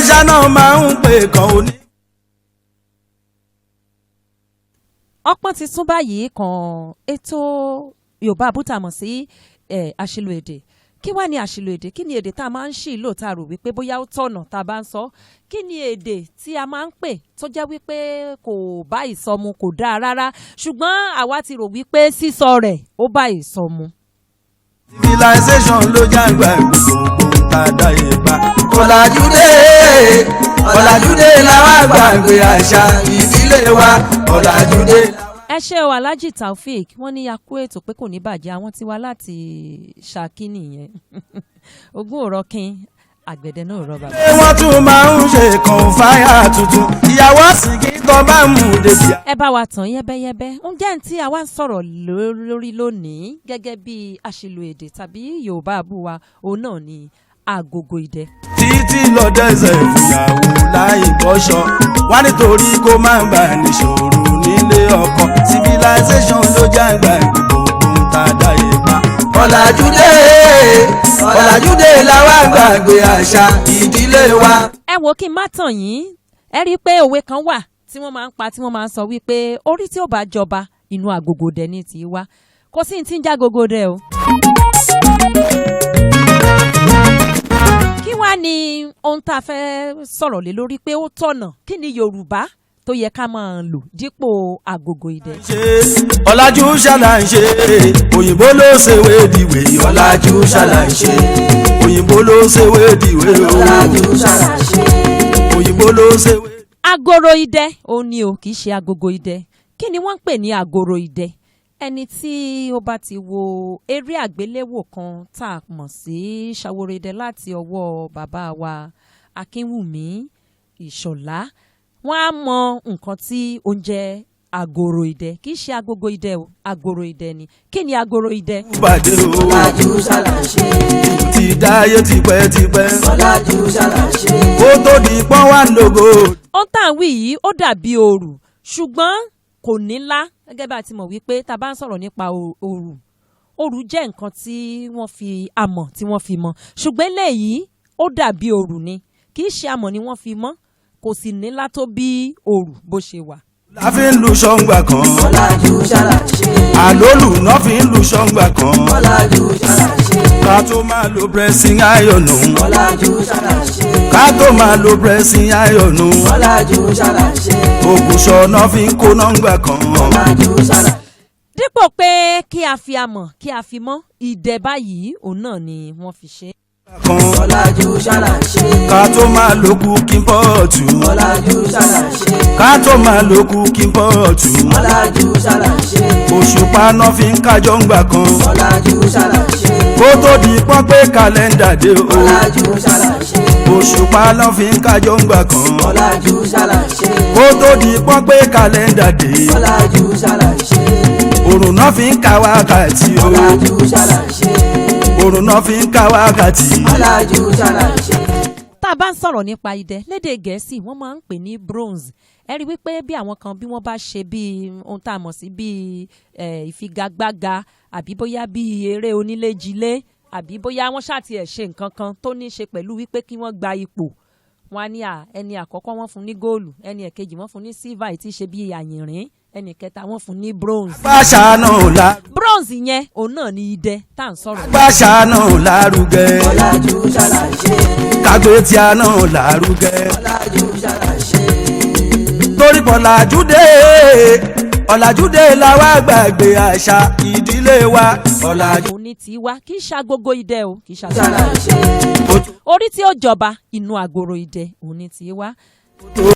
ṣáná máa ń pè kan òní. Ọpọ́n ti tún báyìí kan ètò Yorùbá àbútà mọ̀ sí àṣìlò èdè. Kí wá ní àṣìlò èdè? Kí ni èdè tá a máa ń ṣì lò tá a rò wípé bóyá ó tọ̀nà tá a bá ń sọ? Kí ni èdè tí a máa ń pè tó jẹ́ wípé kò bá ìsọmu, kò dáa rárá, ṣùgbọ́n àwa ti rò wípé sísọ rẹ̀ ó bá ìsọmu? Civilization ló jágbá gbogbo tàdá ìbá. Ọ̀làjúdé, ọ̀làjúdé làwa gbàgbé àṣà ìdílé wa, ọ̀làjúdé. Ẹ ṣé o, Alhaji Taofeek. Wọ́n ní a kú ètò, pé kò ní bàjẹ́. Àwọn tiwa láti Ṣakí nìyẹn. Ogún òrọ́kín, àgbẹ̀dẹ náà rọ bàbá. Ṣé wọ́n tún máa ń ṣe kọ̀ǹfàyà tuntun ìyàwó àsìkí tó bá mú débi. Ẹ bá wa tàn yẹ́bẹ́yẹ́bẹ́. Ǹjẹ́ ní tí a wá ń sọ̀rọ̀ lórí lónìí gẹ́gẹ́ bí àṣìlò èdè tàbí Yorùbá àbúwa, òun náà ni agogo idẹ. Títí lọ dẹ́sẹ̀ fìyàwó láì bọ́ṣọ wá nítorí kó má bà níṣòro nílé ọkọ. Civilization ló jágbá gbogbo tàdá ìbá. Ọ̀làjúdé, ọ̀làjúdé làwa gbàgbé àṣà ìdílé wa. Ẹ wo, kí n má tàn yín, ẹ rí i pé òwe kan wà tí wọ́n máa ń pa, tí wọ́n máa ń sọ wípé orí tí ó bá jọba, inú agogo dẹ ní ti wá. Kò sí ní tí ń já gogo dẹ o. Kí wá ni ohun tá a fẹ́ sọ̀rọ̀ lé lórí pé ó tọ̀nà? Kí ni Yorùbá tó yẹ ká máa lò dípò agogo idẹ? Ṣe ọ̀làjú ṣàlàyé, òyìnbó ló ṣèwé dìwé. Ọ̀làjú ṣàlàyé, òyìnbó ló ṣèwé dìwé o. Ọ̀làjú ṣàlàyé. Òyìnbó ló ṣèwé. Agoro idẹ òun ni o, kì í ṣe agogo idẹ. Kí ni wọ́n ń pè ní agoro idẹ? Ẹni tí ó bá ti wo eré àgbéléwò kan tá a mọ̀ sí Ṣaworoidẹ láti ọwọ́ bàbá wa Akínwùmí Ìṣọ̀lá, wọ́n á mọ nǹkan tí ó ń jẹ́ agoro idẹ. Kì í ṣe agogo idẹ o, agoro idẹ ni. Kí ni agoro idẹ? Pàdé o. Ọ̀làjú ṣàlàyé. Ti dáyé tipẹ́tipẹ́. Ọ̀làjú ṣàlàyé. Kó tó di pọ́n wá lógo. Ohun tá à ń wí yìí, ó dàbí òrù, ṣùgbọ́n kò nílá. Gẹ́gẹ́ bá a ti mọ̀ wípé tá a bá ń sọ̀rọ̀ nípa òrù, òrù jẹ́ nǹkan tí wọ́n fi amọ̀ tí wọ́n fi mọ, ṣùgbọ́n eléyìí, ó dàbí òrù ni, kì í ṣe amọ̀ ni wọ́n fi mọ́, kò sì nílá tó bí òrù bó ṣe wà. La fi ń lu ṣọ́ngbà kan. Ọ̀làjú ṣàlàyé. Àlólù náà fi ń lu ṣọ́ngbà kan. Ọ̀làjú ṣàlàyé. Ká tó máa lo pressing iron. Ọ̀làjú ṣàlàyé. Ká tó máa lo pressing iron. Ọ̀làjú ṣàlàyé. Ògùṣọ̀ náà fi ń kó nọ́ngbà kan. Ọ̀làjú ṣàlàyé. Dípò pé kí a fi amọ̀ kí a fi mọ́ ìdẹ báyìí, òun náà ni wọ́n fi ṣe é. Kan. Ọ̀làjú ṣàlàyé. Ká tó máa lo cooking pot. Ọ̀làjú ṣàlàyé. Ká tó máa lo cooking pot. Ọ̀làjú ṣàlàyé. Òṣùpá náà fi ń kájọ́ ńgbà kan. Ọ̀làjú ṣàlàyé. Kó tó di pọ́n pé kàlẹ́ndà dé o. Ọ̀làjú ṣàlàyé. Òṣùpá náà fi ń kájọ́ ńgbà kan. Ọ̀làjú ṣàlàyé. Kó tó di pọ́n pé kàlẹ́ndà dé. Ọ̀làjú ṣàlàyé. Òrùn náà fi ń ka wákàtí o. Ọ̀làjú ṣàlàyé. Òrùn náà fi ń ka wákàtí. Ọ̀làjú ṣàlàyé. Tá a bá ń sọ̀rọ̀ nípa idẹ, lédè Gẹ̀ẹ́sì wọ́n máa ń pè ní bronze. Ẹ rí wípé bí àwọn kan bí wọ́n bá ṣe bí ohun tá a mọ̀ sí bí ìfigagbága, àbí bóyá bí eré oníléjilé, àbí bóyá wọ́n ṣáà tiẹ̀ ṣe nǹkan kan tó ní í ṣe pẹ̀lú wípé kí wọ́n gba ipò, wọ́n á ní à ẹni àkọ́kọ́, wọ́n fún ní góòlù, ẹni ẹ̀kejì, wọ́n fún ní silver tí í ṣe bí àyìnrín, ẹni kẹta, wọ́n fún ní bronze. Gbàṣà náà la. Bronze yẹn, òun náà ní idẹ tá à ń sọ̀rọ̀. Gbàṣà náà lárugẹ. Ọ̀làjú ṣàlàyé. Kàgbé tí a náà lárugẹ. Ọ̀làjú ṣàlàyé. Torí pọ̀ ọ̀làjúdé, ọ̀làjúdé la wá gbàgbé àṣà ìdílé wa, ọ̀làjú. Òun ní tiwa, kì í ṣàgogo idẹ o, kì í ṣàgogo. Ṣàlàyé. Orí tí ó jọba, inú agoro idẹ òun ní tiwa.